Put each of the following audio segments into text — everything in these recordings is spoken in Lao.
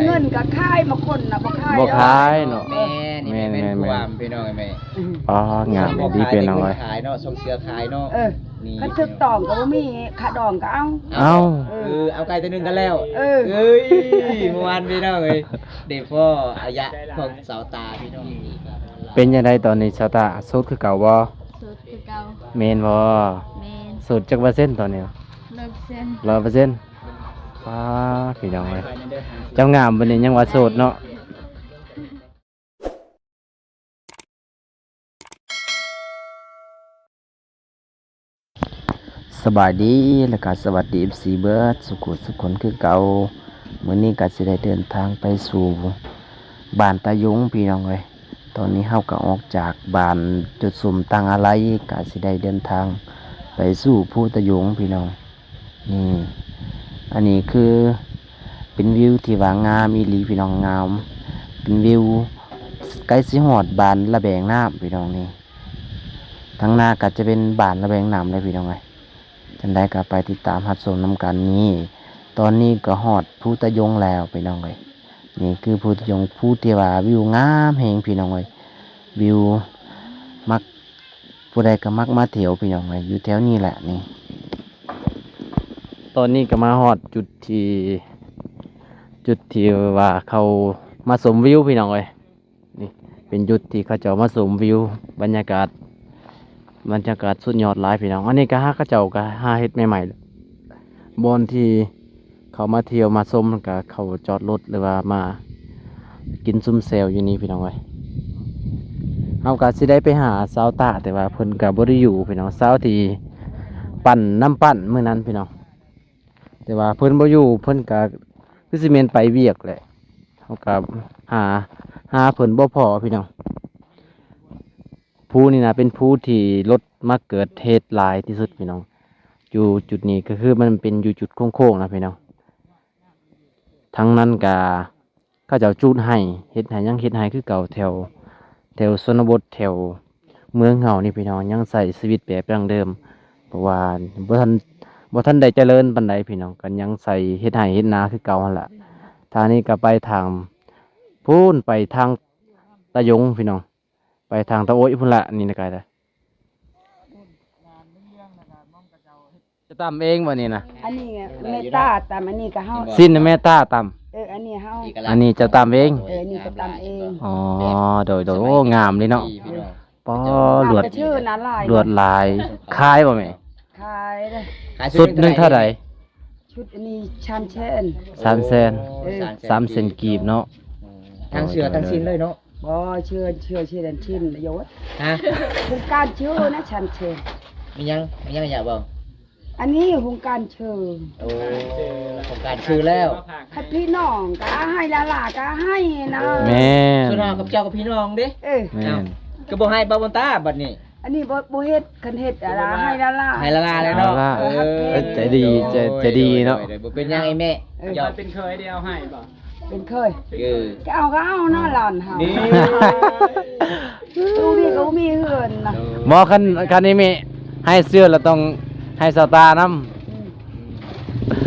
ເງິນກໍຂາຍ ບາງຄົນນະບໍ່ຂາຍ ບໍ່ຂາຍເນາະ ແມ່ນ ແມ່ນ ແມ່ນ ແມ່ນ ແມ່ນ ຄວາມພີ່ນ້ອງແມ່ ອືມ ອໍ ງາມດີພີ່ນ້ອງເອີຍ ຂາຍເນາະ ສົ່ງເສືອຂາຍເນາະ ເອີ ນີ້ ຄັນຖືກຕ້ອງກໍບໍ່ມີ ຄ່າດອງກໍເອົາ ເອົາ ເອີ ເອີ ເອົາໄກ່ຕົວໜຶ່ງກໍແລ້ວ ເອີ ເອີຍ ມ່ວນພີ່ນ້ອງເອີຍ ໄດ້ພໍອາຍະຂອງສາວຕາພີ່ນ້ອງ ເປັນຈັ່ງໃດຕອນນີ້ສາວຕາ ໂສດຄືເກົ່າບໍ່? ໂສດຄືເກົ່າ ແມ່ນບໍ່? ແມ່ນ ໂສດຈັກເປີເຊັນຕອນນີ້? ຮ້ອຍເປີເຊັນ ຮ້ອຍເປີເຊັນ ປ້າ ພີ່ນ້ອງເອີຍ ເຈົ້າງາມປານນີ້ຍັງວ່າໂສດເນາະ. ສະບາຍດີ ແລ້ວກະສະຫວັດດີ ເອັຟຊີ ເບິດສູ່ຜູ້ສູ່ຄົນຄືເກົ່າ. ມື້ນີ້ກະຊິໄດ້ເດີນທາງໄປສູ່ບ້ານຕາຍົງພີ່ນ້ອງເອີຍ. ຕອນນີ້ເຮົາກໍອອກຈາກບ້ານຈຸດສຸມຕັ້ງອາໄລ ກະຊິໄດ້ເດີນທາງໄປສູ່ພູຕາຍົງພີ່ນ້ອງ. ນີ້ ອັນນີ້ຄືເປັນວິວທີ່ວ່າງາມອີ່ຫຼີພີ່ນ້ອງ ງາມ ເປັນວິວໃກ້ຊິຮອດບ້ານລະແບງນ້ຳພີ່ນ້ອງນີ້. ທາງໜ້າກໍຈະເປັນບ້ານລະແບງນ້ຳເລີຍພີ່ນ້ອງເອີຍ. ຈັ່ງໃດກໍໄປຕິດຕາມຮັບຊົມນຳກັນນີ້. ຕອນນີ້ກໍຮອດພູຕາຍົງແລ້ວພີ່ນ້ອງເອີຍ. ນີ້ຄືພູຕາຍົງ ພູທີ່ວ່າວິວງາມແຮງພີ່ນ້ອງເອີຍ. ວິວມັກ ຜູ້ໃດກໍມັກມາທ່ຽວພີ່ນ້ອງເອີຍ ຢູ່ແຖວນີ້ແຫຼະນີ້. ຕອນນີ້ກໍມາຮອດຈຸດທີ່ ຈຸດທີ່ວ່າເຂົາມາຊົມວິວພີ່ນ້ອງເອີຍ. ນີ້ເປັນຈຸດທີ່ເຂົາເຈົ້າມາຊົມວິວ ບັນຍາກາດ ບັນຍາກາດສຸດຍອດຫຼາຍພີ່ນ້ອງ. ອັນນີ້ກໍຫາ ເຂົາເຈົ້າກໍຫາເຮັດໃໝ່ໆ ບ່ອນທີ່ເຂົາມາທ່ຽວມາຊົມ ແລ້ວກໍເຂົາຈອດລົດ ຫຼືວ່າມາກິນຊຸມແຊວຢູ່ນີ້ພີ່ນ້ອງເອີຍ. ເຮົາກໍຊິໄດ້ໄປຫາສາວຕາ ແຕ່ວ່າເພິ່ນກໍບໍ່ໄດ້ຢູ່ພີ່ນ້ອງ ສາວທີ່ປັ່ນນ້ຳປັ່ນມື້ນັ້ນພີ່ນ້ອງ. ແຕ່ວ່າເພິ່ນບໍ່ຢູ່ ເພິ່ນກະຄືຊິແມ່ນໄປວຽກແຫຼະ. ເຮົາກະຫາ ຫາເພິ່ນບໍ່ພໍພີ່ນ້ອງ. ພູນີ້ນະເປັນພູທີ່ລົດມັກເກີດເຫດຫຼາຍທີ່ສຸດພີ່ນ້ອງ. ຢູ່ຈຸດນີ້ກໍຄືມັນເປັນຢູ່ຈຸດໂຄ້ງໆນະພີ່ນ້ອງ. ທາງນັ້ນກະ ເຂົາເຈົ້າຈູດໄຮ່ ເຮັດໄຮ່ ຍັງເຮັດໄຮ່ຄືເກົ່າ ແຖວ ແຖວຊົນນະບົດ ແຖວເມືອງເຮົານີ້ພີ່ນ້ອງ ຍັງໃຊ້ຊີວິດແບບດັ້ງເດີມ ເພາະວ່າບໍ່ທັນ ບໍ່ທັນໄດ້ຈະເລີນປານໃດພີ່ນ້ອງ ກໍຍັງໃຊ້ເຮັດໄຮ່ເຮັດນາຄືເກົ່າຫັ້ນລະ. ທາງນີ້ກໍໄປທາງພຸ້ນ ໄປທາງຕາຍົງພີ່ນ້ອງ ໄປທາງຕາໂອ້ຍພຸ້ນລະ ນີ້ນະກາຍ ເຈົ້າຕຳເອງບໍ່ນີ້ນະ? ອັນນີ້ແມ່ຕາຕຳ ອັນນີ້ກໍເຮົາ ຊີ້ນແມ່ຕາຕຳ. ເອີ ອັນນີ້ເຮົາ ອັນນີ້ເຈົ້າຕຳເອງ? ເອີ ອັນນີ້ກໍຕຳເອງ. ອໍ ໂດຍໆ ໂອ້ ງາມເລີຍເນາະ. ປ້ອ ລວດ ລວດລາຍ ຂາຍບໍ່ແມ່? ຂາຍເດ້. ຊຸດໜຶ່ງເທົ່າໃດ? ຊຸດອັນນີ້ສາມແສນ. ສາມແສນ ເອີ ສາມແສນກີບເນາະ. ທັງເສື້ອທັງສິ້ນເລີຍເນາະ? ບໍ່ ເສື້ອ ເສື້ອ ຊິໄດ້ສິ້ນໂຍດ. ຮະ? ໂຄງການຊື່ນະ ສາມແສນ. ມີຫຍັງ ມີຫຍັງຢາກເວົ້າ? ອັນນີ້ໂຄງການຊື່. ໂອ້ ໂຄງການຊື່ແລ້ວ. ຄັນພີ່ນ້ອງກໍໃຫ້ ຫຼານໆກໍໃຫ້ນະ. ແມ່ນ. ສ່ວນເຮົາກັບເຈົ້າກໍພີ່ນ້ອງເດ້. ເອີ ແມ່ນ. ກໍບໍ່ໃຫ້ບ່າວບຸນຕາບັດນີ້. ອັນນີ້ບໍ່ ບໍ່ເຮັດ ຄັນເຮັດ ຫຼານໆໃຫ້ ຫຼານໆ ໃຫ້ຫຼານໆແລ້ວເນາະ. ເອີ ໃຈດີ ໃຈ ໃຈດີເນາະ. ບໍ່ເປັນຫຍັງໄອ້ແມ່. ເອີ ເຈົ້າເປັນເຂີຍເດ້ ເອົາໃຫ້ບໍ່? ເປັນເຂີຍ. ເອີ ກໍເອົາ ກໍເອົາເນາະ ຫຼານເຮົາ. ນີ້ ຕູ້ນີ້ກໍບໍ່ມີເຮືອນນະ. ບໍ່ ຄັນ ຄັນນີ້ມີໃຫ້ເສື້ອລະຕ້ອງໃຫ້ສາວຕານຳ. ອືມ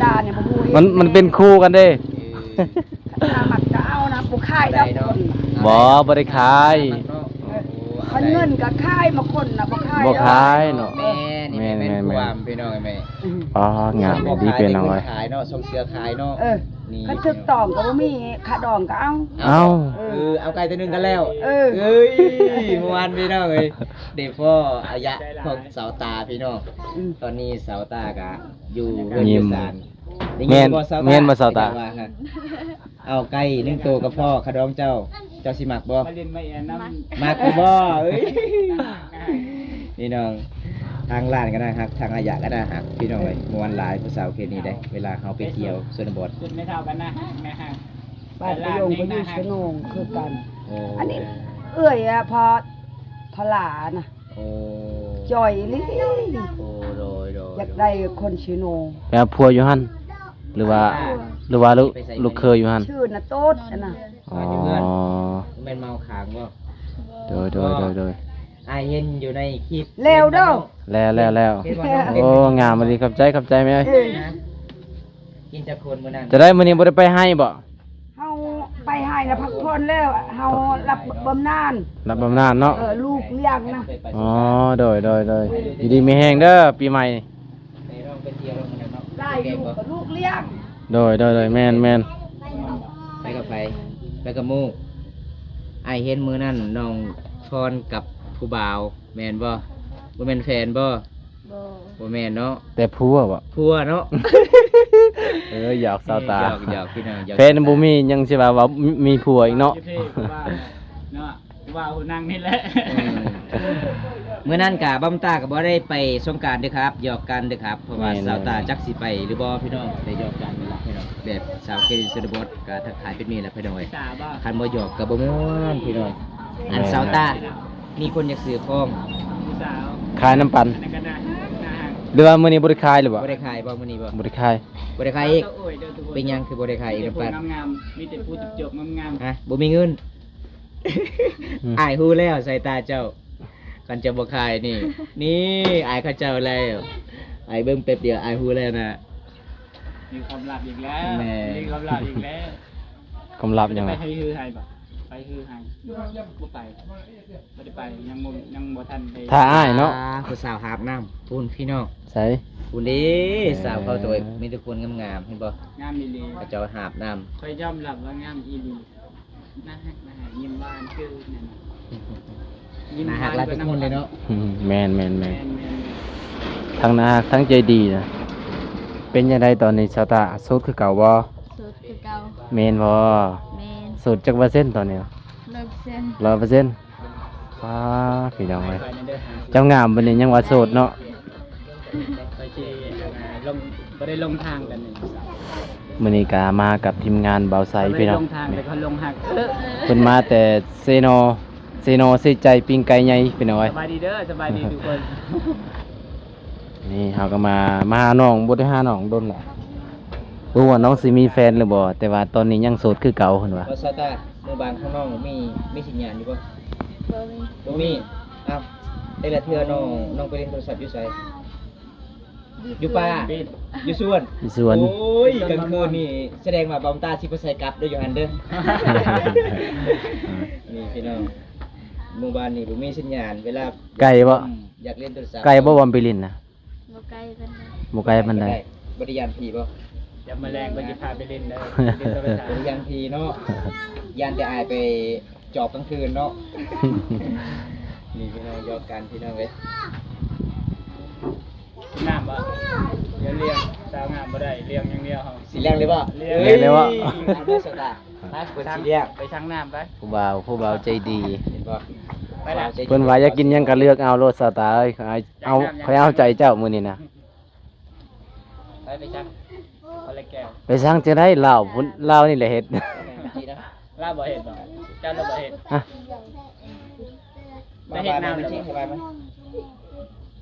ຕານີ້ບໍ່ຮູ້ ມັນ ມັນເປັນຄູ່ກັນເດ້. ເອີ ຄັນຕາມັກກໍເອົານະ ບໍ່ຂາຍດອກ. ບໍ່ ບໍ່ໄດ້ຂາຍ. ເອີ ຄັນເງິນກໍຂາຍ ບາງຄົນນະບໍ່ຂາຍ ບໍ່ຂາຍເນາະ. ແມ່ນ ແມ່ນ ແມ່ນ ແມ່ນ ຄວາມພີ່ນ້ອງແມ່. ອໍ ງາມດີພີ່ນ້ອງເອີຍ. ຂາຍເນາະ ສົ່ງເສືອຂາຍເນາະ. ເອີ ນີ້ ຄັນຖືກຕ້ອງກໍບໍ່ມີ ຄ່າດອງກໍເອົາ ເອົາ. ເອີ ເອີ ເອົາໄກ່ຕົວໜຶ່ງກໍແລ້ວ. ເອີ ເອີຍ ມ່ວນພີ່ນ້ອງເອີຍ. ໄດ້ພໍອາຍະຂອງສາວຕາພີ່ນ້ອງ. ອືມ ຕອນນີ້ສາວຕາກໍຢູ່ເຮືອນຢູ່ສານ. ໄດ້ຍິນບໍ່ສາວຕາ? ແມ່ນບໍ່ສາວຕາ? ເອົາໄກ່ໜຶ່ງໂຕກໍພໍ ຄ່າດອງເຈົ້າ ເຈົ້າຊິມັກບໍ່? ມາຫຼິ້ນມາແອນນຳ. ມັກຢູ່ບໍ່? ເອີຍ ພີ່ນ້ອງ ທາງຫຼານກໍໜ້າຮັກ ທາງອາຍະກໍໜ້າຮັກ ພີ່ນ້ອງເອີຍ. ມ່ວນຫຼາຍຜູ້ສາວເຂດນີ້ເດ້ ເວລາເຮົາໄປທ່ຽວຊົນນະບົດ. ຈຸດແມ່ເຖົ້າກໍໜ້າຮັກ ໜ້າຮັກ. ບ້ານຕາຍົງກໍຢູ່ຊະໂນງຄືກັນ. ໂອ້ ອັນນີ້ເອື້ອຍອະ ພໍ່ ພໍ່ຫຼ້ານະ. ໂອ້ ຈ່ອຍອີ່ຫຼີ. ໂອ້ ໂດຍໆ ຢາກໄດ້ຄົນຊະໂນ. ໄປຫາຜົວຢູ່ຫັ້ນ ຫຼືວ່າ ຫຼືວ່າລູກ ລູກເຂີຍຢູ່ຫັ້ນ? ຊື່ນະໂຕດອັນນະ. ອໍ ແມ່ນເມົາຄ້າງບໍ່? ໂດຍ ໂດຍ ໂດຍ ໂດຍ. ອ້າຍເຫັນຢູ່ໃນຄລິບ. ແລ້ວເດີ. ແລ້ວ ແລ້ວ ແລ້ວ. ໂອ້ ງາມອີ່ຫຼີ. ຂອບໃຈ ຂອບໃຈແມ່ເອີຍ. ເອີ ກິນຈັກຄົນມື້ນັ້ນ? ຈະໄດ້ມື້ນີ້ບໍ່ໄດ້ໄປໄຮ່ບໍ່? ເຮົາ ໄປໃຫ້ລະພັກຜ່ອນແລ້ວ ເຮົາຮັບບຳນານ ຮັບບຳນານເນາະ. ເອີ ລູກລ້ຽງນະ. ອໍ ໂດຍ ໂດຍ ໂດຍ ຢູ່ດີມີແຮງເດີ ປີໃໝ່ ຫຼາຍຢູ່ ລູກລ້ຽງ. ໂດຍ ໂດຍ ໂດຍ ແມ່ນ ແມ່ນ. ໄປກັບໃຜ? ໄປກັບໝູ່. ອ້າຍເຫັນມື້ນັ້ນນ້ອງພອນກັບຜູ້ບ່າວ ແມ່ນບໍ່? ບໍ່ແມ່ນແຟນບໍ່? ບໍ່ ບໍ່ແມ່ນເນາະ ແຕ່ຜົວບໍ? ຜົວເນາະ. ເອີ ຢອກສາວຕາ ເອີ ຢອກ ຢອກ ພີ່ນ້ອງ ຢອກ. ແຟນບໍ່ມີ ຍັງຊິວ່າ ວ່າມີ ມີຜົວອີກເນາະ ຢູ່ເພ ວ່າເນາະ ວ່າຜູ້ນັ່ງນີ້ແຫຼະ. ອືມ ມື້ນັ້ນກະບຳຕາກໍບໍ່ໄດ້ໄປສົງການເດີຄັບ ຢອກກັນເດີຄັບ ເພາະວ່າ ແມ່ນ ສາວຕາຈັກຊິໄປຫຼືບໍ່ ພີ່ນ້ອງ ໄດ້ຢອກກັນນີ້ລະ ພີ່ນ້ອງ. ແບບສາວເຄນຊົນນະບົດກໍທັກທາຍແບບນີ້ແຫຼະ ພີ່ນ້ອງເອີຍ. ຄັນບໍ່ຢອກກໍບໍ່ມ່ວນ ພີ່ນ້ອງ. ອັນ ແມ່ນ ສາວຕາ ມີຄົນຢາກຊື້ຂອງ ຜູ້ສາວ ຂາຍນ້ຳປັ່ນ ອັນນັ້ນກໍໜ້າ ໜ້າຮັກ ຫຼືວ່າມື້ນີ້ບໍ່ໄດ້ຂາຍຫຼືບໍ່? ບໍ່ໄດ້ຂາຍບໍ່ມື້ນີ້ບໍ່? ບໍ່ໄດ້ຂາຍ ບໍ່ໄດ້ຂາຍອີກ. ເປັນຫຍັງຄືບໍ່ໄດ້ຂາຍອີກນ້ຳປັ່ນ? ມີແຕ່ຜູ້ງາມໆ ມີແຕ່ຜູ້ຈົບໆ ງາມໆ. ຮະ ບໍ່ມີເງິນ. ອືມ ອ້າຍຮູ້ແລ້ວສາຍຕາເຈົ້າ ຄັນເຈົ້າບໍ່ຂາຍນີ້ ນີ້ ອາຍເຂົາເຈົ້າແລ້ວ ອາຍເບິ່ງແປັບດຽວ ອາຍຮູ້ແລ້ວນະ. ມີຄວາມລັບອີກແລ້ວ ແມ່ນ ມີຄວາມລັບອີກແລ້ວ. ຄວາມລັບຫຍັງ? ໄປຮືໄຮບໍ່? ໄປຮືໄຮ ບໍ່ໄປ ບໍ່ໄດ້ໄປ ຍັງບໍ່ ຍັງບໍ່ທັນໄດ້ ຖ້າອ້າຍເນາະ ອ່າ ຜູ້ສາວຫາບນ້ຳພຸ້ນ ພີ່ນ້ອງ. ໃສ? ພຸ້ນເດ້ ເອີ ສາວເຂົາໂຕຍ ມີແຕ່ຄົນງາມໆ ເຫັນບໍ່? ງາມອີ່ຫຼີ ເຂົາເຈົ້າຫາບນ້ຳ. ຂ້ອຍຍອມຮັບວ່າງາມອີ່ຫຼີ. ໜ້າຮັກ ໜ້າຮັກ ຍິ້ມຫວານຄືນັ້ນ ຍິ້ມ ໜ້າຮັກຫຼາຍທຸກຄົນເລີຍເນາະ. ອືມ ແມ່ນໆໆ ແມ່ນໆໆ ທັງໜ້າຮັກ ທັງໃຈດີນະ. ເປັນຈັ່ງໃດຕອນນີ້ສາວຕາ ໂສດຄືເກົ່າບໍ່? ໂສດຄືເກົ່າ. ແມ່ນບໍ່? ແມ່ນ. ໂສດຈັກເປີເຊັນຕອນນີ້? ຮ້ອຍເປີເຊັນ. ຮ້ອຍເປີເຊັນ. ປ້າ ພີ່ນ້ອງເອີຍ ເຈົ້າງາມປານນີ້ຍັງວ່າໂສດເນາະ. ຂ້ອຍຊິ ອັນນ່າ ລົງ ບໍ່ໄດ້ລົງທາງກັນນີ້. ມື້ນີ້ກະມາກັບທີມງານບ່າວໄຊ ບໍ່ໄດ້ ພີ່ນ້ອງ ລົງທາງ ແຕ່ເຂົາລົງຮັກ. ເພິ່ນມາແຕ່ເຊໂນ ເຊໂນເຊໄຈ ປີ້ງໄກ່ໃຫຍ່ ພີ່ນ້ອງເອີຍ. ສະບາຍດີເດີ ສະບາຍດີທຸກຄົນ. ນີ້ເຮົາກໍມາ ມາຫານ້ອງ ບໍ່ໄດ້ຫານ້ອງດົນລະ ບໍ່ຮູ້ວ່ານ້ອງຊິມີແຟນຫຼືບໍ່ ແຕ່ວ່າຕອນນີ້ຍັງໂສດຄືເກົ່າ ເພິ່ນວ່າ. ວ່າຊາຕາ ມື້ບ້ານຂອງນ້ອງມີ ມີສັນຍານຢູ່ບໍ່? ບໍ່ມີ. ບໍ່ມີ. ອ້າວ ແຕ່ລະເທື່ອນ້ອງ ນ້ອງໄປຫຼິ້ນໂທລະສັບຢູ່ໃສ? ຢູ່ປ່າ ຢູ່ສວນ ຢູ່ສວນ. ໂອ້ຍ ກາງຄືນນີ້ສະແດງວ່າບ່າວຕາຊິບໍ່ໃສ່ກັບເດີ ຢູ່ຫັ້ນເດີ. ນີ້ພີ່ນ້ອງ ໝູ່ບ້ານນີ້ບໍ່ມີສັນຍານ ເວລາ ໄກບໍ່? ອືມ ຢາກຫຼິ້ນໂທລະສັບ ໄກບໍ່ ບ່າວໄປຫຼິ້ນນະ? ບໍ່ໄກປານໃດ ບໍ່ໄກປານໃດ. ບໍ່ໄດ້ຢ້ານຜີບໍ່? ຢ່າມາແລງເພິ່ນຊິພາໄປຫຼິ້ນເດີ ຫຼິ້ນໂທລະສັບ. ບໍ່ໄດ້ຢ້ານຜີເນາະ ຢ້ານແຕ່ອ້າຍໄປ ຈອບກາງຄືນເນາະ. ນີ້ພີ່ນ້ອງ ຢອກກັນພີ່ນ້ອງເອີຍ. ງາມບໍ່? ດຽວລ້ຽງສາວງາມບໍ່ໄດ້ ລ້ຽງຢ່າງດຽວເຮົາ. ຊິລ້ຽງເລີຍບໍ່? ລ້ຽງ ເອີຍ ລ້ຽງເລີຍບໍ່? ເອົາເດີສະຕາ ມາ ເພິ່ນຊິລ້ຽງ. ໄປສັ່ງນ້ຳໄປ ຜູ້ບ່າວ ຜູ້ບ່າວໃຈດີ ເຫັນບໍ່? ໄປລະ ເພິ່ນວ່າຢາກກິນຫຍັງກໍເລືອກເອົາໂລດສະຕາເອີຍ. ເອົາ ຂ້ອຍເອົາໃຈເຈົ້າມື້ນີ້ນະ. ໄປ ໄປສັ່ງ ຄົນລະແກ້ວ. ໄປສັ່ງຈັ່ງໃດ? ລາວພຸ້ນ ລາວນີ້ແຫຼະເຮັດ. ລາວບໍ່ເຮັດບໍ່? ເຈົ້າລາວບໍ່ເຮັດ? ຮະ? ໄປເຮັດນ້ຳເລີຍ.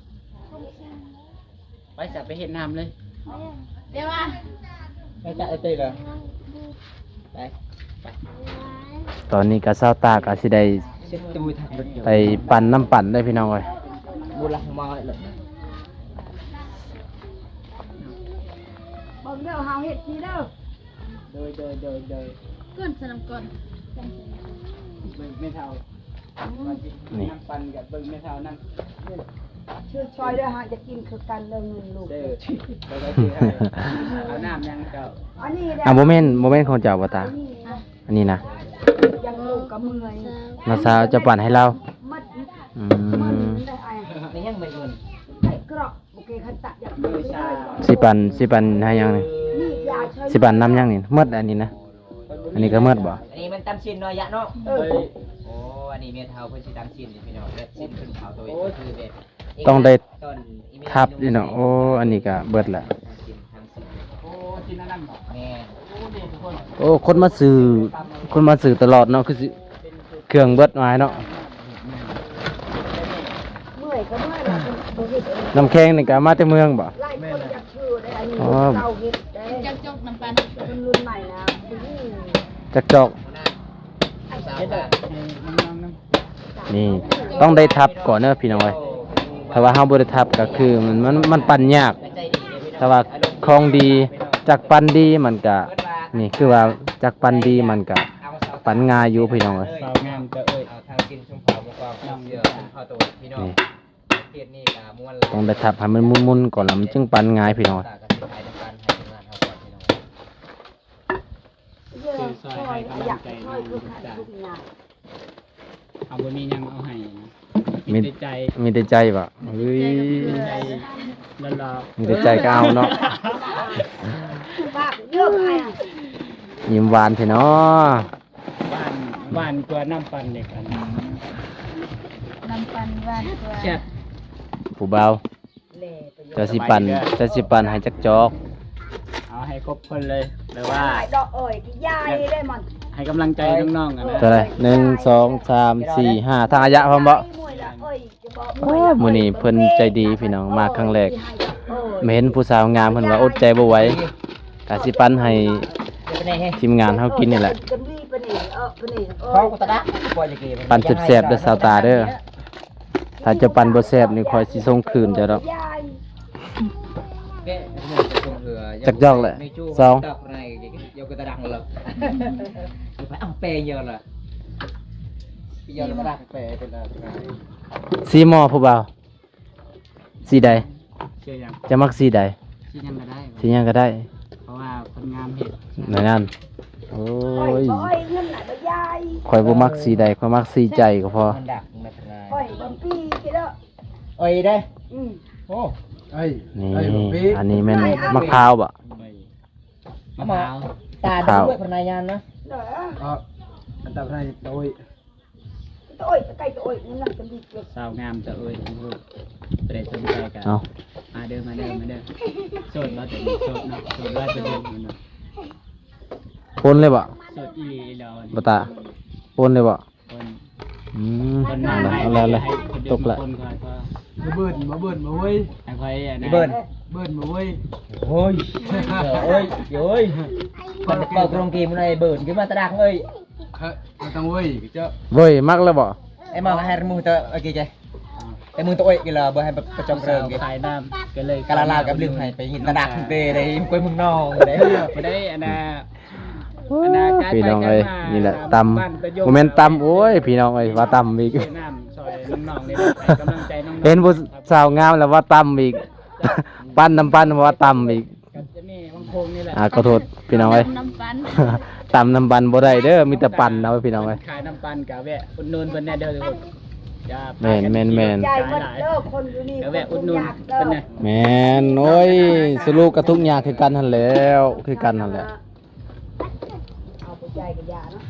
ໄປຊະ ໄປເຮັດນ້ຳເລີຍ. ດຽວວ່າ ໄປຈະເອີເຕີເລີຍ. ໄປ ໄປ. ຕອນນີ້ກໍຊາວຕາກໍຊິໄດ້ໄປປັ່ນນ້ຳປັ່ນເດີພີ່ນ້ອງເອີຍ. ເບິ່ງເດີ ເຮົາເຮັດນີ້ເດີ. ໂດຍ ໂດຍ ໂດຍ ໂດຍ. ເກີນສະນຳກ່ອນ ເບິ່ງແມ່ເຖົ້າ. ນີ້ ນ້ຳປັ່ນກັບເບິ່ງແມ່ເຖົ້ານຳ. ຊື່ຊ່ອຍເດີ ຫາກຈະກິນຄືກັນເດີ ເງິນລູກເດີ. ເອົານ້ຳຫຍັງເຈົ້າ? ອັນນີ້ແຫຼະ. ອ່າ ບໍ່ແມ່ນ ບໍ່ແມ່ນຂອງເຈົ້າບໍ່ຕາ? ອັນນີ້ນະ ຍັງລູກກໍເມື່ອຍ. ນ້າສາວຈະປັ່ນໃຫ້ລາວ. ອືມ ຊິປັ່ນ ຊິປັ່ນໃຫ້ຫຍັງນີ້? ຊິປັ່ນນ້ຳຫຍັງນີ້? ໝົດອັນນີ້ນະ. ອັນນີ້ກໍໝົດບໍ່? ອັນນີ້ມັນຕຳຊີ້ນເນາະ ຍະເນາະ. ເອີ ໂອ້ ອັນນີ້ແມ່ເຖົ້າເພິ່ນຊິຕຳຊີ້ນພີ່ນ້ອງ ແບບຊີ້ນເພິ່ນເຜົາໂຕເອງ ຄືແບບຕ້ອງໄດ້ທັບນີ້ເນາະ. ໂອ້ ອັນນີ້ກໍເບິດລະ. ໂອ້ ຊີ້ນອັນນັ້ນບໍ່? ແມ່ນ. ໂອ້ ຄົນມາຊື້ ຄົນມາຊື້ຕະຫຼອດເນາະ ຄືຊິເຄື່ອງເບິດຫວາຍເນາະ. ເມື່ອຍກໍເມື່ອຍແລ້ວ ບໍ່ເຮັດເອງ. ນ້ຳແຂງນີ້ກໍມາແຕ່ເມືອງບໍ່? ຫຼາຍຄົນຢາກ ອໍ ຈັກຈອກນ້ຳປັ່ນ ຄົນລຸ້ນໃໝ່ນະ. ຈັກຈອກ ນີ້ຕ້ອງໄດ້ທັບກ່ອນເດີພີ່ນ້ອງເອີຍ. ຖ້າວ່າເຮົາບໍ່ໄດ້ທັບກໍຄືມັນ ມັນ ມັນປັ່ນຍາກ. ຖ້າວ່າຂອງດີ ຈັກປັ່ນດີມັນກະ ນີ້ຄືວ່າຈັກປັ່ນດີມັນກະ ປັນງ່າຍຢູ່ພີ່ນ້ອງເອີຍ. ສາວງາມເຈົ້າເອີຍ ເອົາທາງກິນຊົມເຜົ່າໝູ່ກອງ ນ້ອງເຊື່ອຊົມເຜົ່າຕະວັນພີ່ນ້ອງ. ນີ້ ເຂດນີ້ກະມ່ວນຫຼາຍ ຕ້ອງໄດ້ທັບໃຫ້ມັນໝຸ່ນໆກ່ອນ ແລ້ວມັນຈຶ່ງປັນງ່າຍພີ່ນ້ອງ. ຕາກະຊິຂາຍນຳກັນໃຫ້ທີມງານເຮົາກ່ອນພີ່ນ້ອງ. ຊື້ຊ່ອຍໃຫ້ກຳລັງໃຈນ້ອງລູກສາວ. ເຮົາບໍ່ມີຫຍັງເອົາໃຫ້ນະ ມີ ມີແຕ່ໃຈ ມີແຕ່ໃຈບໍ? ເອີຍ ໃຈຫຼໍ່ໆ ມີແຕ່ໃຈກໍເອົາເນາະ. ຍິ້ມຫວານແທ້ເນາະ. ຫວານ ຫວານກວ່ານ້ຳປັ່ນເດ້ ອັນ ນ້ຳປັ່ນຫວານກວ່າ ແຊບ. ຜູ້ບ່າວ ເຈົ້າຊິປັ່ນ ເຈົ້າຊິປັ່ນໃຫ້ຈັກຈອກ? ເອົາໃຫ້ຄົບຄົນເລີຍ ແບບວ່າ ດອກເອີຍ ຢາຍເດ້ມັນ ໃຫ້ກຳລັງໃຈນ້ອງໆ ຫັ້ນນະ. ເທົ່າໃດ? ໜຶ່ງ ສອງ ສາມ ສີ່ ຫ້າ ທັງອາຍະພ້ອມບໍ່? ໂອ້ ມື້ນີ້ເພິ່ນໃຈດີພີ່ນ້ອງ ມາຄັ້ງແລກ ມາເຫັນຜູ້ສາວງາມ ເພິ່ນວ່າອົດໃຈບໍ່ໄຫວ ກະຊິປັ່ນໃຫ້ທີມງານເຮົາກິນນີ້ແຫຼະ. ປັ່ນແຊບໆເດີສາວຕາເດີ. ຖ້າເຈົ້າປັ່ນບໍ່ແຊບນີ້ ຂ້ອຍຊິສົ່ງຄືນເຈົ້າດອກ. ຈັກດອກແຫຼະ? ສອງດອກ. ສີໝໍ້ຜູ້ບ່າວ ສີໃດ? ເສື້ອຫຍັງ? ເຈົ້າມັກສີໃດ? ສີຫຍັງກໍໄດ້ ສີຫຍັງກໍໄດ້ ເພາະວ່າຄົນງາມເຮັດ ນັ້ນ ໂອ້ຍ ຂ້ອຍບໍ່ມັກສີໃດ ຂ້ອຍມັກສີໃຈກໍພໍ. ເອີຍເດ້ ອືມ ໂອ້ ນີ້ ອັນນີ້ແມ່ນໝາກພ້າວບໍ? ມະພ້າວ ຕາດຳດ້ວຍພະນາຍານນະ. ເອີ ອັນຕາພະນາຍານໂອ້ຍ ໂອ້ຍ ຕະໄກ ໂອ້ຍ ມັນນັ່ງກັນດີເກີນ. ສາວງາມຕະເອີຍ ໂອ້ໂຫ ຜູ້ໃດສົນໃຈກໍ ເອົ້າ ມາເດີ ມາເດີ ມາເດີ. ໂສດບໍ່? ໂສດເນາະ ໂສດຮ້ອຍເປີເຊັນເນາະ. ໂອນເລີຍບໍ່? ໂສດອີ່ຫຼີອີ່ຫຼໍ ບໍ່ຕາ ໂອນເລີຍບໍ່? ອືມ ເອົາລະ ເອົາລະ ຕົກລະ. ມາເບີດ ມາເບີດ ມາເວີຍ ໃຫ້ຂ້ອຍອັນນັ້ນ ເບີດ ເບີດ ມາເວີຍ. ໂອ້ຍ ໂອ້ຍ ໂອ້ຍ ມັນເປົ່າກຣອງກີມັນໄອ້ເບີດ ກິນມາຕະດັກເອີຍ. ເອີ ມັນຕ້ອງເວີຍ ເຈົ້າ ເວີຍ ມັກແລ້ວບໍ່? ໄອ້ມາແຮດມູເຕີ ໂອເຄ ເຈົ້າ ແຕ່ມຶງຕະໂອ້ຍກິນລະ ບໍ່ໃຫ້ປະຈອງເລີ່ມ ຂາຍນ້ຳ ກໍເລີຍ ກະລາລາກັບລືມໃຫ້ໄປເຫັນຕະດັກເດ້ ໄດ້ກວຍເມືອງນອງເດ້ ບໍ່ໄດ້ອັນນ່າ. ໂອ້ ພີ່ນ້ອງເອີຍ ນີ້ແຫຼະຕຳ ບໍ່ແມ່ນຕຳ ໂອ້ຍ ພີ່ນ້ອງເອີຍ ວ່າຕຳອີກ ເຫັນຜູ້ສາວງາມແລ້ວວ່າຕຳອີກ ປັ່ນນ້ຳປັ່ນວ່າຕຳອີກ. ອ່າ ຂໍໂທດພີ່ນ້ອງເອີຍ ຕຳນ້ຳປັ່ນບໍ່ໄດ້ເດີ ມີແຕ່ປັ່ນເອົາພີ່ນ້ອງເອີຍ. ຂາຍນ້ຳປັ່ນກະແວະອຸດໜູນເພິ່ນແດ່ເດີທຸກຄົນ. ແມ່ນໆໆ ໃຈໝົດເດີ ຄົນຢູ່ນີ້ ກະແວະອຸດໜູນເພິ່ນແດ່. ແມ່ນ ໂອ້ຍ ສະຫຼຸກະທຸກຍາກຄືກັນຫັ້ນແຫຼ້ວ ຄືກັນຫັ້ນແຫຼະ. ເອົາໄປໃຈກະຢາເນາະ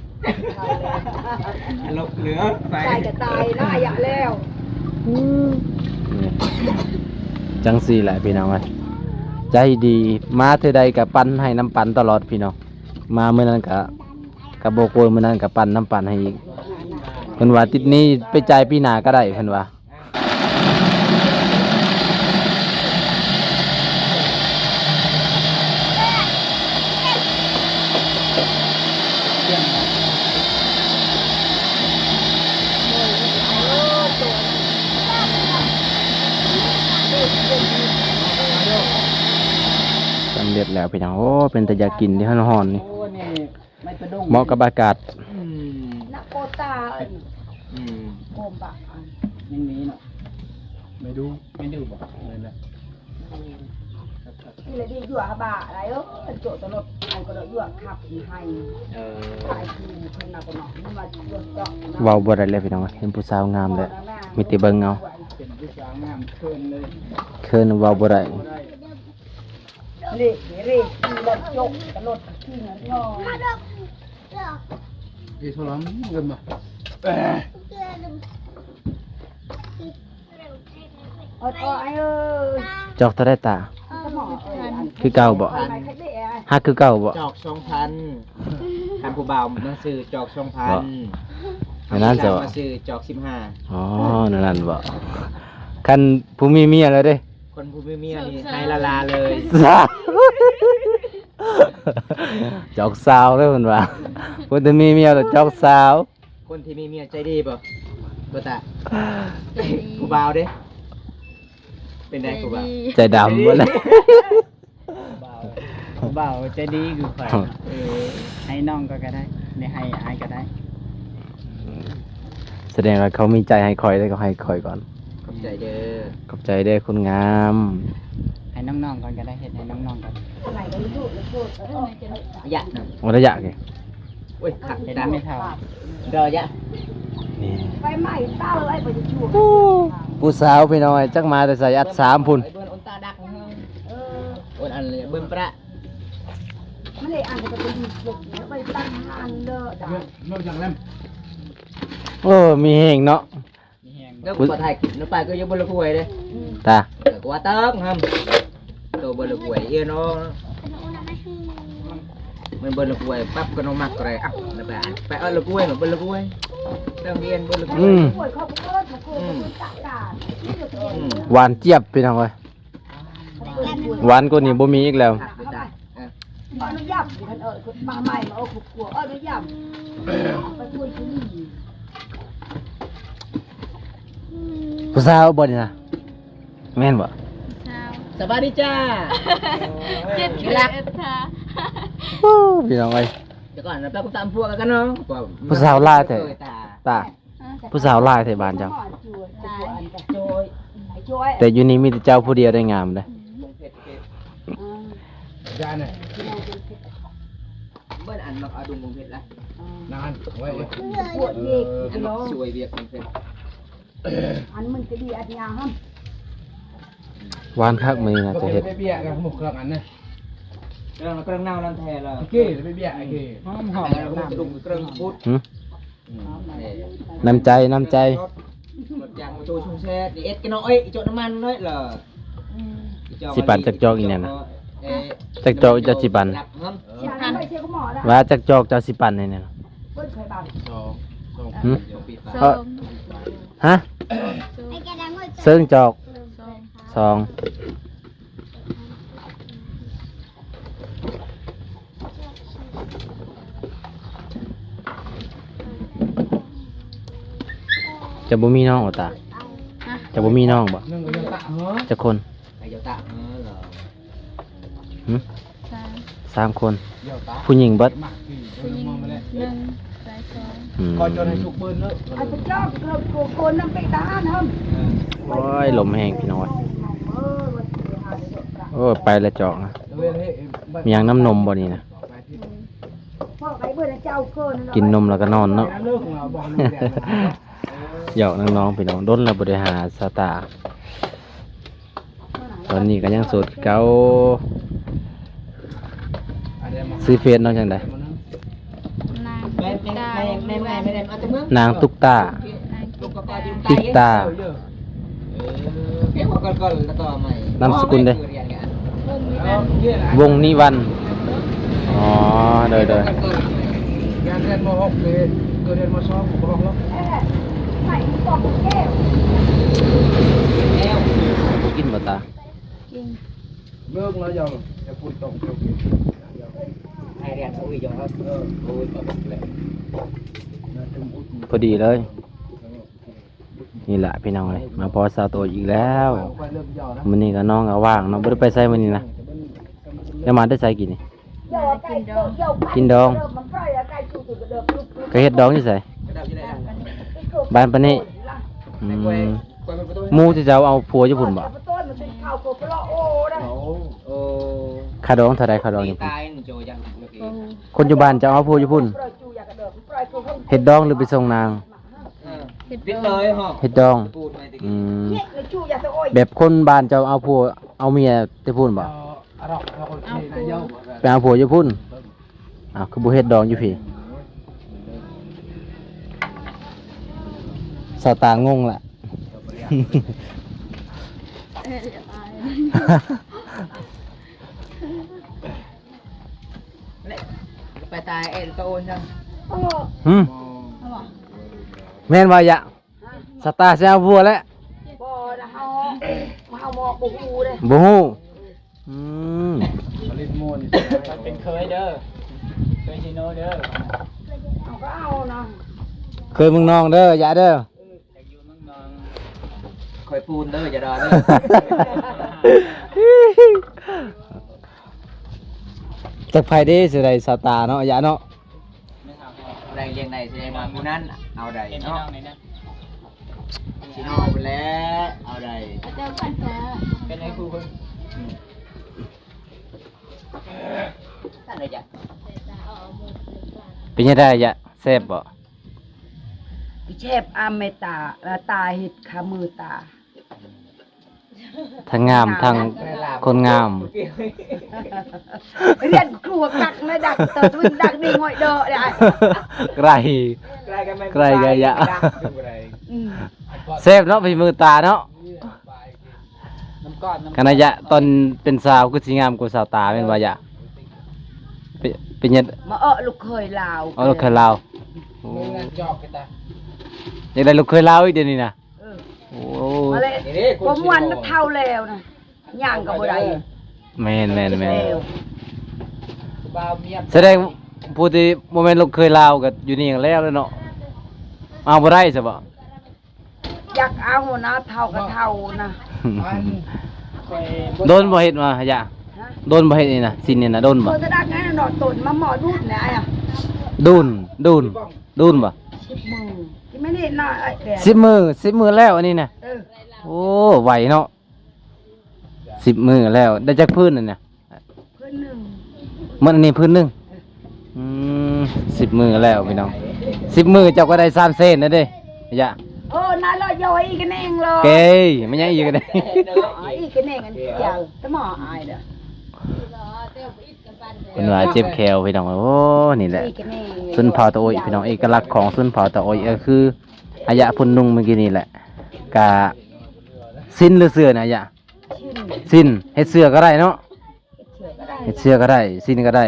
ຕະຫຼົກເຫຼືອໄປ ໃຈກະຕາຍລະອາຍະແລ້ວ. ອືມ ຈັ່ງຊີ້ແຫຼະພີ່ນ້ອງເອີຍ ໃຈດີ ມາເທື່ອໃດກະປັ່ນໃຫ້ນ້ຳປັ່ນຕະຫຼອດພີ່ນ້ອງ. ມາມື້ນັ້ນກະ ກະບໍ່ໂກຍ ມື້ນັ້ນກະປັ່ນນ້ຳປັ່ນໃຫ້ອີກ ເພິ່ນວ່າຕິດໜີ້ໄປຈ່າຍປີໜ້າກະໄດ້ ເພິ່ນວ່າ. ສຳເລັດແລ້ວພີ່ນ້ອງ ໂອ້ ເປັນຕາຢາກກິນເດ ຮ້ອນໆນີ້. ເໝາະກັບອາກາດ ອືມ ນັກໂກຕາ ອືມ ໂກມປະ ຍັງມີເນາະ ໄມດູ ໄມດູບໍ່? ແມ່ນແຫຼະ ອືມ ນີ້ລະດີຢູ່ຫາບາໄດ໋ ເອີ ໂຈະຕະຫຼົດ ເອົາກະດອກຢູ່ຂັບໃຫ້ ເອີ ຂາຍຄືເພິ່ນນະບໍ່ເນາະ ມັນວ່າຢູ່ເຈາະ ເວົ້າບໍ່ໄດ້ແລ້ວພີ່ນ້ອງ ເຫັນຜູ້ສາວງາມແລ້ວ ມີແຕ່ເບິ່ງເອົາ ເປັນຜູ້ສາວງາມເຂີນເລີຍ ເຂີນເວົ້າບໍ່ໄດ້. ເລ ເລ ຂີ່ລົດໂຈະ ລົດຂີ່ເງິນເນາະ ເອີ ໂທລະເງິນມາ ເອົາຕໍ່ໄອ້ເອີຍ ຈອກເທົ່າໃດຕາ? ຄືເກົ່າບໍ່? ຮັກຄືເກົ່າບໍ່? ຈອກສອງພັນ ຄັນຜູ້ບ່າວໜັງສືຈອກສອງພັນ ອັນນັ້ນ ມາຊື້ຈອກສິບຫ້າ. ອໍ ນັ້ນບໍ່? ຄັນຜູ້ມີເມຍແລ້ວເດ້? ຄົນຜູ້ມີເມຍນີ້ໃຫ້ລາໆເລີຍ ຈອກຊາວເດີເພິ່ນວ່າ ຄົນທີ່ມີເມຍແລ້ວຈອກຊາວ. ຄົນທີ່ມີເມຍໃຈດີບໍ່? ບໍ່ຕາ ໃຈດີ ຜູ້ບ່າວເດ້? ເປັນໃດຜູ້ບ່າວ? ໃຈດຳບໍ່ລະ? ຜູ້ບ່າວ ຜູ້ບ່າວໃຈດີຄືຂ້ອຍເນາະ ເອີ ໃຫ້ນ້ອງກໍ ກໍໄດ້ ໄດ້ໃຫ້ອ້າຍກໍໄດ້. ສະແດງວ່າເຂົາມີໃຈໃຫ້ຂ້ອຍ ແລ້ວກໍໃຫ້ຂ້ອຍກ່ອນ. ຂອບໃຈເດີ. ຂອບໃຈເດີຄົນງາມ. ໃຫ້ນ້ອງໆກ່ອນກໍໄດ້ ເຮັດໃຫ້ນ້ອງໆກ່ອນ. ອະຍະ ໂອ ໄລຍະນີ້ ໂອ້ຍ ຄັກ ເຮັດໃຫ້ແມ່ເຖົ້າ ດອຍະ ນີ້ ໄຟໄໝ້ເຕົາໄອ້ບໍ່ຈະຈວກ. ຜູ້ສາວພີ່ນ້ອງເອີຍ ຈັກມາແຕ່ໃສ ອັດສາມພຸ້ນ. ເອີ ໂອນອັນເບິ່ງປະ ມັນເລີຍອັນກໍເປັນເຮັດໄປຕັ້ງອັນເດີ. ໂອ້ ມີແຮງເນາະ. ມີແຮງ ແລ້ວກໍຖ່າຍຄລິບນຳໄປກໍຢູ່ເບິ່ງລະກວຍເດ້. ຕາ ເອີ ກວ່າເຕີງຫຳ ໂຕເບິ່ງລະກວຍເອີເນາະ. ມັນເບິ່ງລະກວຍປັບກໍນ້ອງມັກກໍໄດ້. ເອົ້າ ແລ້ວໄປ ໄປເອົາລະກວຍ ມາເບິ່ງລະກວຍ ເຕີງຮຽນເບິ່ງລະກວຍ. ອືມ ອືມ ອືມ ຫວານຈຽບ ພີ່ນ້ອງເອີຍ. ຫວານກວ່ານີ້ບໍ່ມີອີກແລ້ວ. ເອີ ເອົານ້ຳຢຳ ເອີ ມາໃໝ່ ເອົາຄົວ ເອົານ້ຳຢຳ ໄປຄຸຍຢູ່ນີ້. ຜູ້ສາວບໍ່ນີ້ນະ ແມ່ນບໍ່? ຜູ້ສາວ. ສະບາຍດີຈ້າ. ເຈັດ ເອັດທ່າ ໂອ້ ພີ່ນ້ອງເອີຍ ດຽວກ່ອນນະ ໄປຕາມພວກກັນເນາະ. ຜູ້ສາວຫຼາຍແທ້ ຕາ ຕາ. ຮະ? ຜູ້ສາວຫຼາຍແທ້ບ້ານເຈົ້າ. ຫຼາຍ ແຕ່ຢູ່ນີ້ມີແຕ່ເຈົ້າຜູ້ດຽວໄດ້ງາມເດ້. ອືມ ເຈົ້ານະ ເບິ່ງອັນມັກເອົາດຸງບົງເພັດລະ ນັ້ນ ໂອ້ຍ ອັນມັກຊ່ວຍວຽກບົງເພັດ ອັນມັນກະດີອັດຍາຫຳ. ຫວານຄັກ ມື້ນີ້ນະຈະເຮັດ ໄປເບຍກັນໝູ່ເຄື່ອງອັນນະ ເຄື່ອງ ເຄື່ອງເນົ່ານັ້ນແທ້ລະ ເກໄປເບຍ ເກ ຫອມໆ ເຄື່ອງບຸດ. ຫືມ ອືມ ນ້ຳໃຈ ນ້ຳໃຈ ລົດຢາງໂຕຊຸງແຊດ ເອັດກັນເນາະ. ເອີຍ ອີຈອກນ້ຳມັນໜ້ອຍລະ. ອືມ ຊິປັ່ນຈັກຈອກອີແນວນະ ເອີ ຈັກຈອກເຈົ້າຊິປັ່ນ? ສິບພັນ. ວ່າຈັກຈອກເຈົ້າຊິປັ່ນໃຫ້ແນ່ນະ? ສອງ ສອງ ຫືມ ສອງ ຮະ? ສອງ ເຊິ່ງຈອກ ສອງ ສອງ. ເຈົ້າບໍ່ມີນ້ອງບໍ່ຕາ? ຮະ? ເຈົ້າບໍ່ມີນ້ອງບໍ່? ຈັກຄົນ? ຫຶ? ສາມ ສາມຄົນ. ຜູ້ຍິງເບິດ? ຜູ້ຍິງໜຶ່ງ ຊາຍສອງ. ອືມ ໂອ້ຍ ລົມແຮງພີ່ນ້ອງເອີຍ. ໂອ້ຍ ໄປແລ້ວຈອກນະ. ມີຫຍັງນຳນົມບໍ່ນີ້ນະ? ອືມ ກິນນົມແລ້ວກໍນອນເນາະ. ຫຍອກນ້ອງໆ ພີ່ນ້ອງ ດົນແລ້ວບໍ່ໄດ້ຫາສາວຕາ. ຕອນນີ້ກໍຍັງໂສດຄືເກົ່າ. ຊື່ເຟສນ້ອງຈັ່ງໃດ? ນາງຕຸກຕາ ນາງຕຸກຕາ ນາງຕຸກຕາ ຕິກຕາ. ເອີ ນາມສະກຸນເດ້? ວົງນິວັນ. ອໍ ໂດຍໆ. ຮຽນ ຮຽນ ມໍຫົກ ເລີຍ ເກີດຮຽນ ມໍສອງ ບໍ່ຮ້ອງແລ້ວ. ກິນບໍ່ຕາ? ກິນ. ເລີກແລ້ວຍັງ? ແຕ່ຝຸ່ນຕົກ ໃຫ້ຮຽນ ເອີ ເອີ ພໍດີເລີຍ. ນີ້ລະພີ່ນ້ອງເອີຍ ມາພໍ້ສາວໂຕອີກແລ້ວ. ມື້ນີ້ກໍນ້ອງກໍວ່າງເນາະ ບໍ່ໄດ້ໄປໃສມື້ນີ້ນະ. ແລ້ວມາແຕ່ໃສກີ້ນີ້? ມາກິນດອງ. ກິນດອງ. ກໍເຮັດດອງຢູ່ໃສ? ບ້ານປານີ. ອືມ ໝູ່ທີ່ເຈົ້າເອົາຜົວຢູ່ພຸ້ນບໍ່? ຄ່າດອງເທົ່າໃດ? ຄ່າດອງຢູ່ພຸ້ນ. ຄົນຢູ່ບ້ານເຈົ້າເອົາຜົວຢູ່ພຸ້ນ? ເຮັດດອງ ຫຼື ໄປສົ່ງນາງ? ເຮັດດອງ. ເຮັດດອງ. ອືມ ແບບຄົນບ້ານເຈົ້າເອົາຜົວເອົາເມຍແຕ່ພຸ້ນບໍ່? ໄປເອົາຜົວຢູ່ພຸ້ນ. ອ້າວ ຄືບໍ່ເຮັດດອງຢູ່ພີ້? ສາວຕາງົງລະ. ໄປຕາຍເອງໂຕຈັ່ງ. ຫຶ? ແມ່ນບໍ່ຍະ? ສາວຕາຊິເອົາຜົວແລ້ວ? ບໍ່ນະ ເຮົາ ເຮົາບໍ່ ບໍ່ຮູ້ເດ້. ບໍ່ຮູ້. ອືມ ເປັນເຄີຍເດີ ເຄີຍຊິໂນເດີ. ເຮົາກໍເອົານະ ເຄີຍເມືອງນອງເດີ ຢາເດີ. ຂ້ອຍປູນເດີ ຢ່າດ່າເດີ. ຈັກໃຜເດ້ ຊິໄດ້ສາວຕາເນາະ ຢາເນາະ. ໄດ້ ລ້ຽງໄດ້ ສະແດງວ່າຜູ້ນັ້ນເອົາໄດ້ເນາະ ຊິເອົາໄປແລ້ວ ເອົາໄດ້ ເປັນໄອ້ຜູ້ເພິ່ນ ເປັນຈັ່ງໃດຍະ ແຊບບໍ່? ແຊບອາເມຕາ ລະຕາເຮັດຂາມືຕາ ທັງງາມທັງຄົນງາມ ຮຽນຄູກັກນະດັກ ເຕີດວິນດັກນີ້ງ່ອຍເດີ ໄກ ໄກກະຢະ ອືມ ແຊບເນາະ ຝີມືຕາເນາະ ຄັນໄລຍະຕອນເປັນສາວຄືຊິງາມກວ່າສາວຕາແມ່ນບໍ່ຍະ? ເປັນ ເປັນຫຍັງ ມາເອາະລູກເຂີຍລາວ ເອາະລູກເຂີຍລາວ ໂອ້ ຢາກໄດ້ລູກເຂີຍລາວອີກດຽວນີ້ນະ ເອີ ໂອ້ ມາແລ້ວ ຄວາມຫວັງມັນເຖົ້າແລ້ວນະ ຍ່າງກໍບໍ່ໄດ້ ແມ່ນໆໆ ສະແດງຜູ້ທີ່ບໍ່ແມ່ນລູກເຂີຍລາວກໍຢູ່ນີ້ກໍແລ້ວແລ້ວເນາະ ເອົາບໍ່ໄດ້ຊະບໍ່? ຢາກເອົານະ ເຖົ້າກໍເຖົ້ານະ ອັນ ຂ້ອຍບໍ່ ດົນບໍ່ເຮັດມາຍະ ຮະ ດົນບໍ່ເຮັດນີ້ນະ ສິ້ນນີ້ນະ ດົນບໍ່? ເພິ່ນກະດັກໄງເນາະ ຕົ້ນມະໝໍດູດແຫຼະ ດູນ ດູນ ດູນບໍ່? ສິບມື້ ຊິແມ່ນເຮັດນະ ສິບມື້ ສິບມື້ແລ້ວອັນນີ້ນະ ເອີ ໂອ້ ໄວເນາະ ສິບມື້ແລ້ວ ໄດ້ຈັກພື້ນອັນນີ້ນະ? ພື້ນໜຶ່ງ ໝົດອັນນີ້ພື້ນໜຶ່ງ ອືມ ສິບມື້ແລ້ວພີ່ນ້ອງ ສິບມື້ເຈົ້າກໍໄດ້ສາມແສນແລ້ວເດ້ ຍະ ໂອ້ ນາລະຢອຍອີກກະແໜງລະ ເກຍ ມັນຍັງອີກກະແໜງ ອີກກະແໜງອັນດຽວ ຕະໝໍອາຍເດີ ເພິ່ນວ່າເຈັບແຂ້ວພີ່ນ້ອງ ໂອ້ ນີ້ແຫຼະ ຊົນເຜົ່າຕາໂອຍພີ່ນ້ອງ ເອກະລັກຂອງຊົນເຜົ່າຕາໂອຍກໍຄື ອາຍະເພິ່ນນຸ່ງມື້ກີ້ນີ້ແຫຼະ ກະ ສິ້ນຫຼືເສື້ອນະ ອາຍະ? ສິ້ນ ເຮັດເສື້ອກໍໄດ້ເນາະ ເຮັດເສື້ອກໍໄດ້ ສິ້ນກໍໄດ້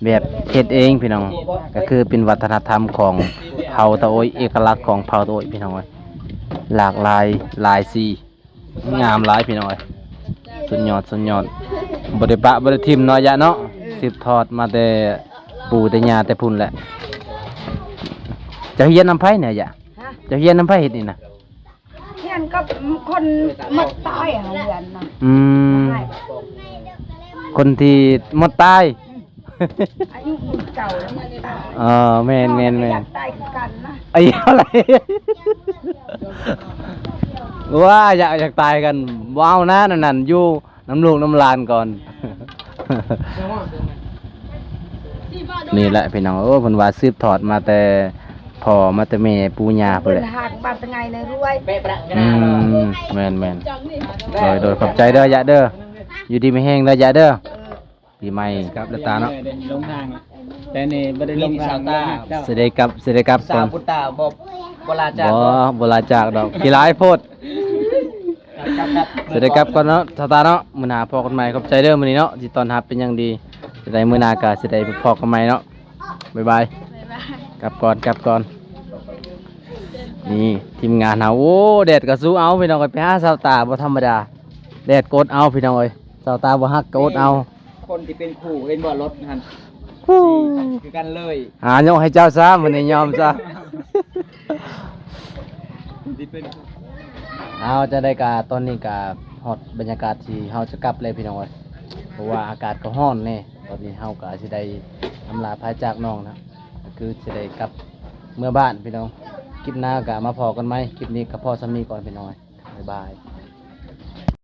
ແບບເຮັດເອງພີ່ນ້ອງ ກໍຄືເປັນວັດທະນະທຳຂອງເຜົ່າຕາໂອຍ ເອກະລັກຂອງເຜົ່າຕາໂອຍພີ່ນ້ອງເອີຍ ຫຼາກຫຼາຍ ຫຼາຍສີ ງາມຫຼາຍພີ່ນ້ອງເອີຍ ສຸດຍອດ ສຸດຍອດ ບໍ່ໄດ້ປະບໍ່ໄດ້ຖິ້ມເນາະ ອາຍະເນາະ ສືບທອດມາແຕ່ປູ່ແຕ່ຍ່າແຕ່ພຸ້ນແຫຼະ ເຈົ້າຮຽນນຳໃຜນີ້ ອາຍະ? ຮະ? ເຈົ້າຮຽນນຳໃຜເຮັດນີ້ນະ? ຮຽນກັບຄົນໝົດຕາຍຫັ້ນ ຮຽນນະ ອືມ ຄົນທີ່ໝົດຕາຍ ອືມ ອາຍຸໝົດເກົ່າແລ້ວໝົດຕາຍ ເອີ ແມ່ນໆໆ ຢາກຕາຍຄືກັນນະ ອາຍຸເທົ່າໃດ ວ່າຢາກ ຢາກຕາຍຄືກັນ ບໍ່ເອົານະ ນັ້ນໆ ຢູ່ ນຳລູກນຳຫຼານກ່ອນ ນີ້ແຫຼະພີ່ນ້ອງເອີຍ ເພິ່ນວ່າສືບທອດມາແຕ່ພໍ່ມາແຕ່ແມ່ປູ່ຍ່າພຸ້ນແຫຼະ ອືມ ແມ່ນໆ ໂດຍໆ ຂອບໃຈເດີຍະເດີ ຢູ່ດີມີແຮງເດີຍະເດີ ເອີ ປີໃໝ່ກັບລະຕາເນາະ ລົງທາງ ແຕ່ນີ້ບໍ່ໄດ້ລົງທາງ ຊິໄດ້ກັບ ຊິໄດ້ກັບກ່ອນ ສາວປຸດຕາບໍ່ ບໍ່ລາຈາກ ບໍ່ ບໍ່ລາຈາກດອກ ຂີ້ຫຼາຍໂພດ ຊິໄດ້ກັບກ່ອນເນາະ ຊາວຕາເນາະ ມື້ໜ້າພໍ້ກັນໃໝ່ ຂອບໃຈເດີມື້ນີ້ເນາະ ທີ່ຕ້ອນຮັບເປັນຢ່າງດີ ຈະໄດ້ມື້ໜ້າກໍຊິໄດ້ພໍ້ກັນໃໝ່ເນາະ ບາຍບາຍ ກັບກ່ອນ ກັບກ່ອນ ນີ້ທີມງານເຮົາ ໂອ້ ແດດກໍສູ້ເອົາ ພີ່ນ້ອງເອີຍ ໄປຫາຊາວຕາບໍ່ທຳມະດາ ແດດກໍອົດເອົາ ພີ່ນ້ອງເອີຍ ຊາວຕາບໍ່ຮັກກໍອົດເອົາ ຄົນທີ່ເປັນຄູ່ ເຫັນບໍ່ລົດຫັ້ນ ຄືກັນເລີຍ ຫາຍົກໃຫ້ເຈົ້າຊະ ມື້ນີ້ຍອມຊະ ທີ່ເປັນ ເອົາ ຈັ່ງໃດກະຕອນນີ້ກະຮອດບັນຍາກາດທີ່ເຮົາຈະກັບແລ້ວພີ່ນ້ອງເອີຍ ເພາະວ່າອາກາດກໍຮ້ອນແດ່ ຕອນນີ້ເຮົາກະຊິໄດ້ອຳລາພາຈາກນ້ອງນະ ກໍຄືຊິໄດ້ກັບເມືອບ້ານພີ່ນ້ອງ ຄລິບໜ້າກະມາພໍ້ກັນໃໝ່ ຄລິບນີ້ກະພໍ້ສ່ຳນີ້ກ່ອນພີ່ນ້ອງເອີຍ ບາຍບາຍ.